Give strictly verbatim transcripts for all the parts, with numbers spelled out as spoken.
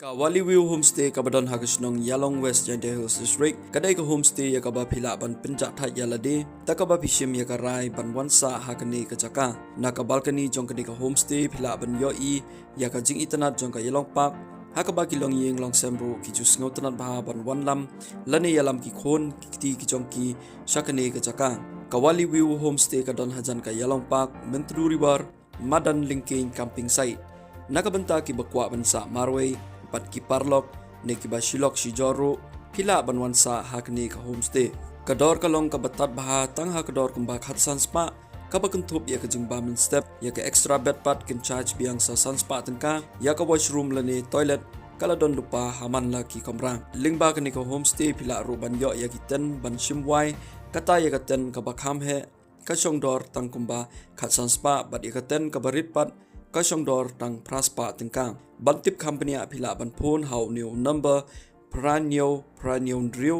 Ka Wali View Homestay kaba don ha ka shnong Ïalong, West Jaintia Hills District, ka dei ka homestay ïa kaba phi lah ban pynjah thait ïa lade, da kaba phi shim ïa ka rai ban wan sah ha kane ka jaka. Na ka balcony jong kane ka homestay phi lah ban ïohi ïa ka jingitynnad jong ka Ïalong Park, ha kaba ki longïing longsem ruh ki ju sngewtynnad bha ban wanlam lane ïalam ki khun ki kti ki jong ki sha kane ka jaka. Ka Wali View Homestay ka don hajan ka Ïalong Park, Myntdu River, madan Lyngkeiñ Camping Site. Na ka bynta kiba kwah ban sah marwei bad ki paralok ne kiba shilok shijor ruh, phi lah ban wan sah ha kane ka homestay. Ka dor ka long kaba tad bha tang ha ka dor kumba khatsan spah, kaba kynthup ïa ka jingbam mynstep, ïa ka extra bed pat kin charge biang sa san spah tyngka, ïa ka washroom lane toilet ka la don lypa ha man la ki kamra. Lyngba kane ka homestay phi lah ruh ban ïoh ïa ki tent ban shim wai, kata ïa ka tent kaba kham heh ka shong dor tang kumba khatsan spah, bad ïa ka tent kaba rit pat ka shong dor tang phra spah tyngka. Ban tip kham bniah phi lah ban phone ha une u number phra hynñiew phra hynñiew hynriew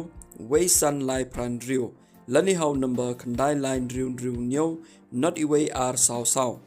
wei san lai phra hynriew, lane ha u number khyndai lai hynriew hynriew hynñiew nod iwei ar saw saw.